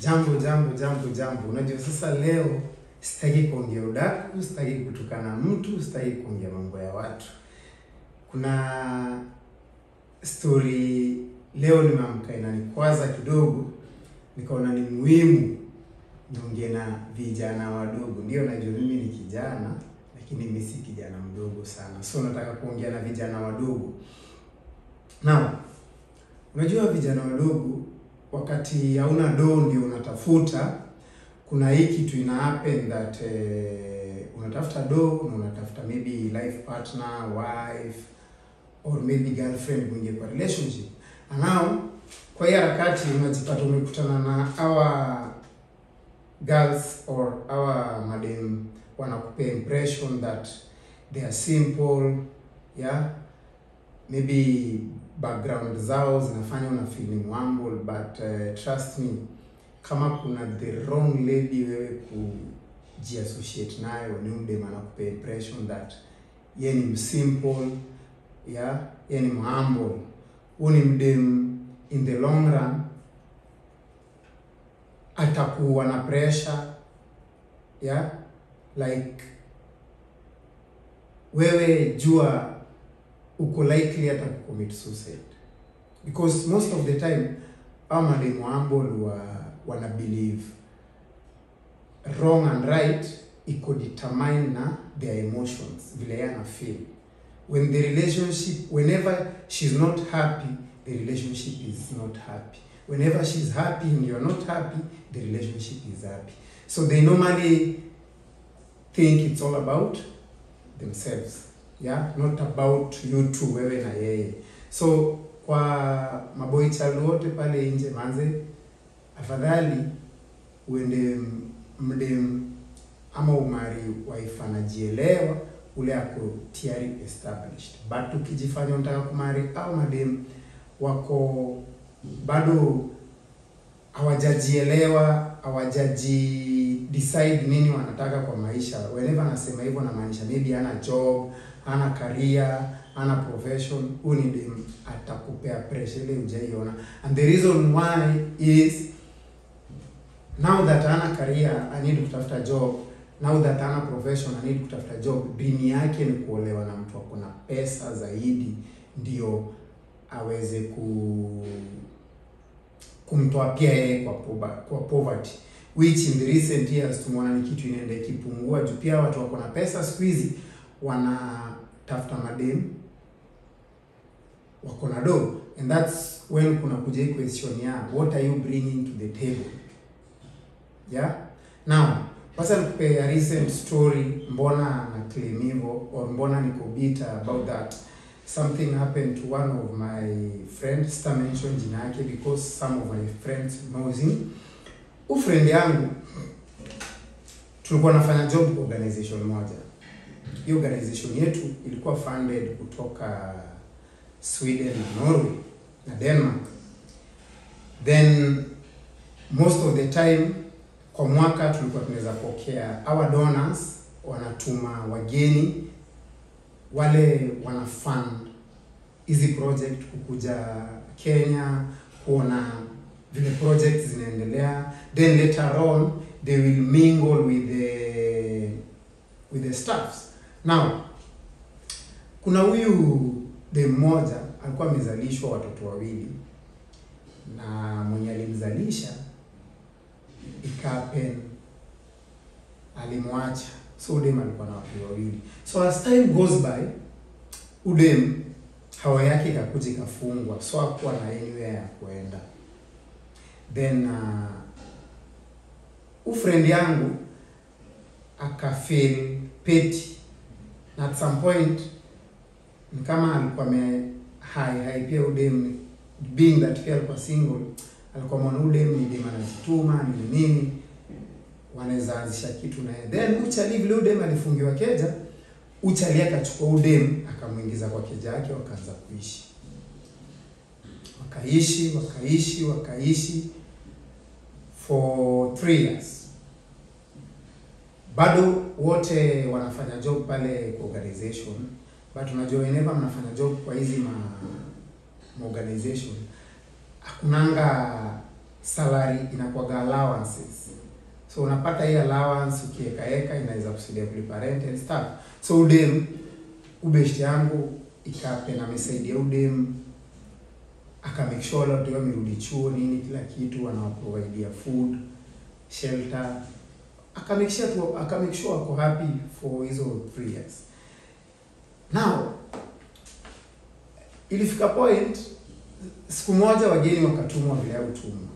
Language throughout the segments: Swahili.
Jambo, jambo, jambo, jambo. Unajua sasa leo sitaki kuongea udaku, sitaki kutukana mtu, sitaki kuongea mambo ya watu. Kuna story leo nimeamka inanikwaza kidogo, nikaona ni muhimu niongee na vijana wadogo. Ndio najua mimi ni kijana, lakini mimi si kijana mdogo sana. So nataka kuongea na vijana wadogo. Now, unajua vijana wadogo wakati hauna doo ndio unatafuta, kuna hii kitu ina happen that unatafuta doo na unatafuta maybe life partner, wife or maybe girlfriend mwingie kwa relationship. And now kwa hii harakati unajipata umekutana na our girls or our madam wanakupea impression that they are simple, yeah, maybe background zao zinafanya una feeling humble, but trust me, kama kuna the wrong lady wewe kujiassociate nayo ni mdem anakupea impression that ye ni simple, yeah, ye ni humble. Huyu ni mdem in the long run atakuwa na pressure, yeah, like wewe jua uko likely hata kucommit suicide, because most of the time hao mademu humble wana believe wrong and right iko determine na their emotions, vile yeye ana feel when the relationship. Whenever she's not happy, the relationship is not happy. Whenever she's happy and you're not happy, the relationship is happy. So they normally think it's all about themselves, yeah, not about you two, wewe na yeye. So kwa maboy child wote pale nje, manze, afadhali uende mdem ama umarry wife anajielewa, ule ako tayari established. But ukijifanya unataka kumarry au madem wako bado hawajajielewa, hawajaji decide nini wanataka kwa maisha. Whenever nasema hivyo namaanisha maybe hana job, hana career, hana profession. Huyu ni dem atakupea pressure ile hujaiona. And the reason why is, now that hana career, I need kutafuta job. Now that hana profession, I need kutafuta job. Dream yake ni kuolewa na mtu ako na pesa zaidi ndio aweze kumtoa pia yeye kwa poverty, which in the recent years tumeona ni kitu inaenda ikipungua, juu pia watu wako na pesa siku hizi wanatafuta madem wako na do. And that's when kuna kuja hii question ya what are you bringing to the table, yeah. Now sasa nikupe a recent story mbona na claim hivyo or mbona niko bitter about that. Something happened to one of my friends, sita mention jina yake because some of my friends knows him. U friend yangu tulikuwa nafanya job kwa organization moja. Hiyo organization yetu ilikuwa funded kutoka Sweden na Norway na Denmark. Then most of the time kwa mwaka tulikuwa tunaweza pokea our donors wanatuma wageni wale wana fund hizi project kukuja Kenya kuona vile project zinaendelea, then later on they will mingle with the staffs. Now kuna huyu dem mmoja alikuwa amezalishwa watoto wawili na mwenye alimzalisha, ikahappen alimwacha. So udem alikuwa na watoto wawili. So as time goes by, udem hao yake ikakuja ikafungwa, so hakuwa na anywhere ya kuenda. Then ufriend yangu akafeel pity, na at some point ni kama alikuwa ame hi hi pia udem, being that pia alikuwa single, alikuwa mwana udem ni dem anajituma, ni nini, wanaweza anzisha kitu naye. Then uchali, vile udem alifungiwa keja, uchali akachukua udem akamuingiza kwa keja yake, wakaanza kuishi, wakaishi, wakaishi, wakaishi for 3 years. Bado wote wanafanya job pale kwa organization, but unajua whenever mnafanya job kwa hizi ma organization, hakunanga salary inakuwa allowances. So unapata hii allowance ukiekaeka inaweza kusaidia kulipa rent and stuff. So udem ubeshti yangu ikapena amesaidia udem, aka make sure watu wamerudi chuo nini kila kitu, anawaprovidea food, shelter, aka make sure wako happy for hizo 3 years. Now ilifika point siku moja wageni wakatumwa bila utumwa.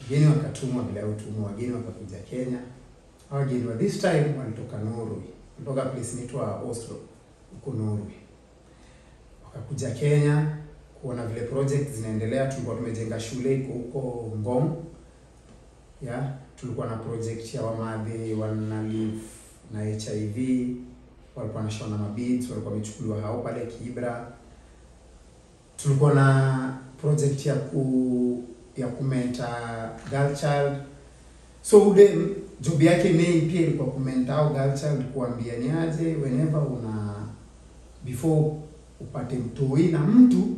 Wageni wakatumwa bila utumwa, wageni wakakuja Kenya. Wageni wa this time walitoka Norway, walitoka place inaitwa Oslo huko Norway. Wakakuja Kenya kuona vile project zinaendelea. Tulikuwa tumejenga shule iko huko Ngong. Yeah, tulikuwa na project ya wamadhe wana live na HIV, walikuwa wanashona mabeads, walikuwa wamechukuliwa hao pale Kibra. Tulikuwa na project ya kumenta girl child. So udem job yake main pia ilikuwa kumenta au girl child, kuambia ni aje whenever una before upate mtoi na mtu,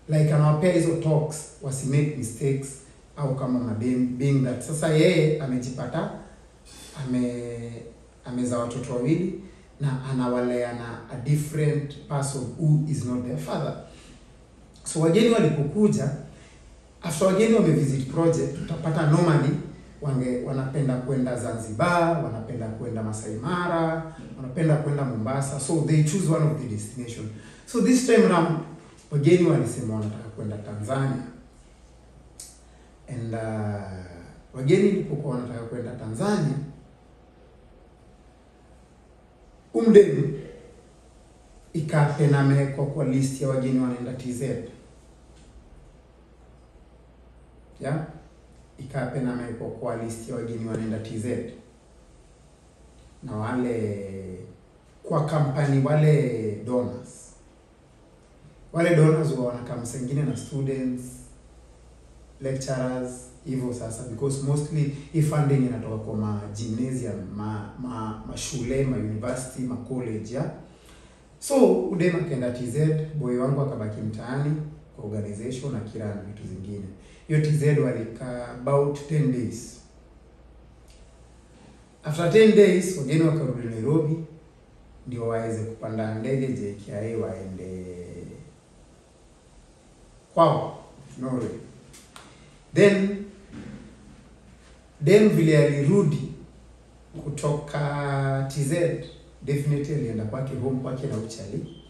like anawapea hizo talks wasi make mistakes au kama madem, being that sasa yeye amejipata amezaa watoto wawili na anawalea na a different person who is not their father. So wageni walipokuja, after wageni wamevisit project, utapata normally wanapenda kwenda Zanzibar, wanapenda kwenda Masai Mara, wanapenda kwenda Mombasa. So they choose one of the destination. So this time round wageni walisema wanataka kwenda Tanzania. And wageni walipokuwa wanataka kwenda Tanzania, umdem ikapena amewekwa kwa list ya wageni wanaenda TZ. Yeah? Ikapena amewekwa kwa list ya wageni wanaenda TZ. Na wale kwa company wale donors. Wale donors wa wanakaa sengine na students, lecturers hivyo sasa, because mostly hii funding inatoka kwa ma gymnasium, ma mashule, ma university, ma college, yeah? So udem akaenda TZ, boy wangu akabaki mtaani kwa organization na kila na vitu zingine. Hiyo TZ walikaa about 10 days. After 10 days wageni wakarudi Nairobi ndio waweze kupanda ndege JKIA waende kwao Norway. Then dem vile alirudi kutoka TZ, definitely alienda kwake home kwake na uchali.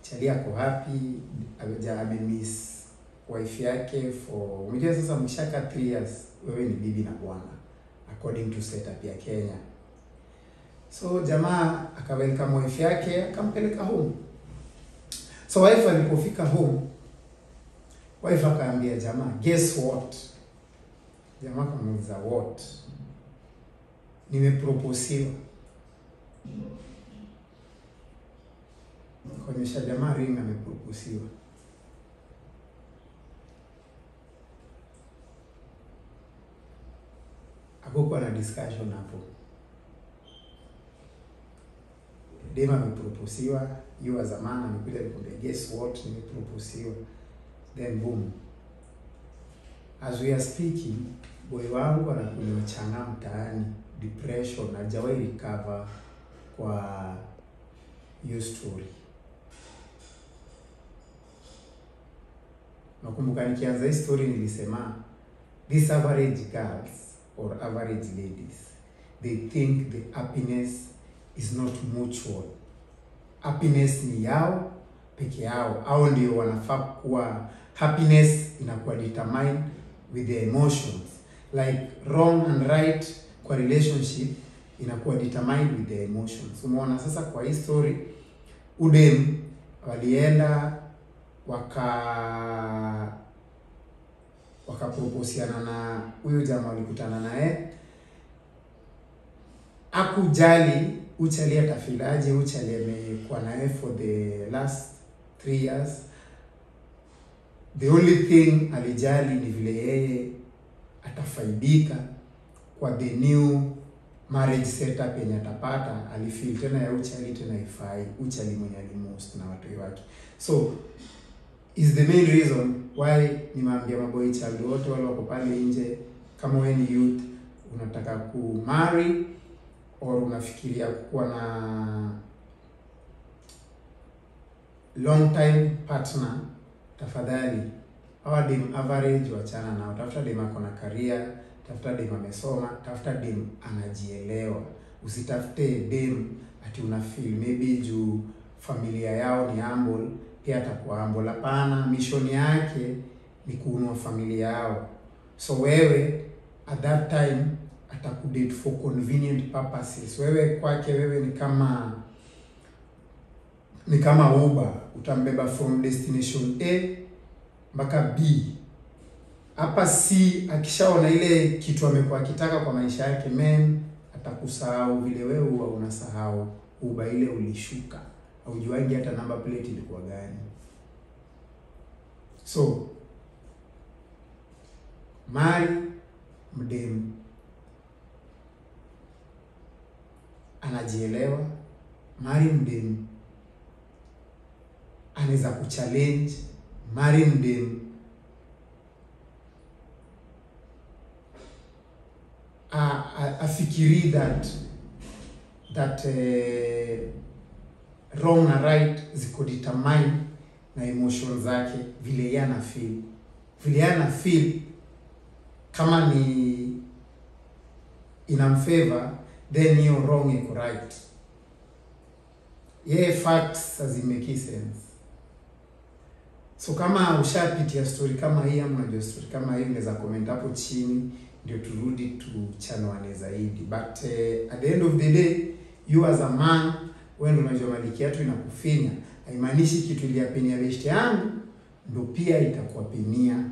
Chali ako happy, amemiss wife yake for, unajua sasa mshaka 3 years, wewe ni bibi na bwana according to setup ya Kenya. So jamaa akawelcome wife yake akampeleka home. So wife alipofika home, wife akaambia jamaa, guess what? Jamaa akamuuliza what? Nimeproposiwa. Kuonyesha jamaa ring ameproposiwa. Hakukuwa na discussion hapo. Dema ameproposiwa, yuwa zamana amekuja kumwambia guess what, nimeproposiwa. Then boom. As we are speaking, boy wangu anakunywa changa mtaani, depression, hajawahi recover kwa hiyo story. Nakumbuka nikianza hii story nilisema these average girls or average ladies, they think the happiness is not mutual. Happiness ni yao peke yao, au ndio wanafaa kuwa. Happiness inakuwa determined with their emotions, like wrong and right kwa relationship inakuwa determined with their emotions. Umeona sasa kwa hii story, udem walienda wakaproposiana na huyo jamaa walikutana naye. Hakujali uchali atafilaje, uchali amekuwa naye for the last 3 years. The only thing alijali ni vile yeye atafaidika kwa the new marriage setup yenye atapata. Alifeel tena ya uchali tena ifai, uchali mwenye alimost na watu wake. So is the main reason Why nimeambia maboy child wote wale wako pale nje, kama wewe ni youth unataka ku marry or unafikiria kuwa na long time partner, tafadhali hawa dem average wachana nao. Tafuta dem ako na career, tafuta dem amesoma, tafuta dem anajielewa. Usitafute dem ati una feel maybe juu familia yao ni humble pia atakuwa humble. Hapana, mission yake ni kuunua familia yao. So wewe at that time atakudate for convenient purposes. Wewe kwake wewe ni kama Uber, utambeba from destination A mpaka B. Hapa C akishaona ile kitu amekuwa akitaka kwa maisha yake, men, atakusahau vile wewe huwa unasahau Uber ile ulishuka. Haujuangi hata number plate ilikuwa gani. So marry mdem anajielewa, marry mdem anaweza kuchallenge, marry mdem afikiri that wrong na right ziko determine na emotion zake, vile yeye ana feel. Vile yeye ana feel kama ni inamfavor, then hiyo wrong iko right. Yeye facts hazimake sense. So kama ushapitia story kama hii ama unajua story kama hii, unaweza comment hapo chini ndio turudi tuchanuane zaidi. But at the end of the day, you as a man, wewe ndio unajua maliki yatu inakufinya. Haimaanishi kitu iliyapenia beshte yangu ndio pia itakuwa penia.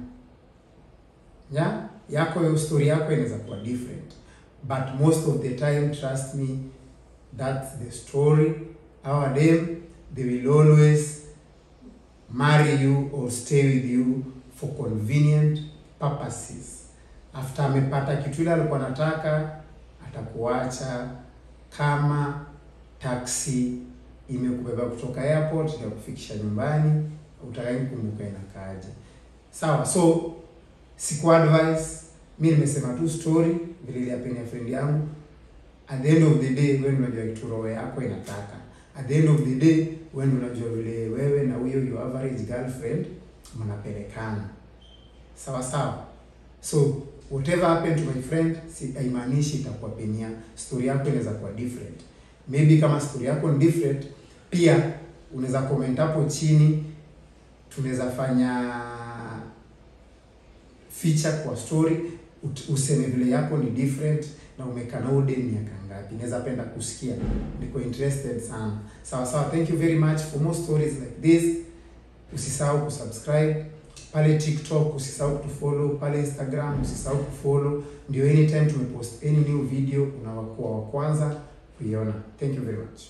Yeah? Yako hiyo story yako inaweza kuwa different. But most of the time, trust me, that's the story. Our dem, they will always marry you or stay with you for convenient purposes. After amepata kitu ile alikuwa anataka, atakuacha kama taxi imekubeba kutoka airport na kufikisha nyumbani, utakaye kumbuka inakaaje. Sawa, so siku advice, mimi nimesema tu story vile iliyapenia friend yangu. At the end of the day, wewe unajua kitu roho yako inataka. At the end of the day, wewe unajua vile wewe na huyo your average girlfriend mnapelekana. Sawa sawa. So whatever happened to my friend, si haimaanishi itakuwa penia. Story yako inaweza kuwa different. Maybe kama story yako ni different, pia unaweza comment hapo chini, tunaweza fanya feature kwa story, useme vile yako ni different na umekaa na dem miaka ngapi. Naweza penda kusikia, niko interested sana. Sawa sawa, thank you very much. For more stories like this, usisahau kusubscribe pale TikTok, usisahau kutufollow pale Instagram, usisahau kufollow, ndio anytime tumepost any new video unawakuwa wa kwanza kuiona. Thank you very much.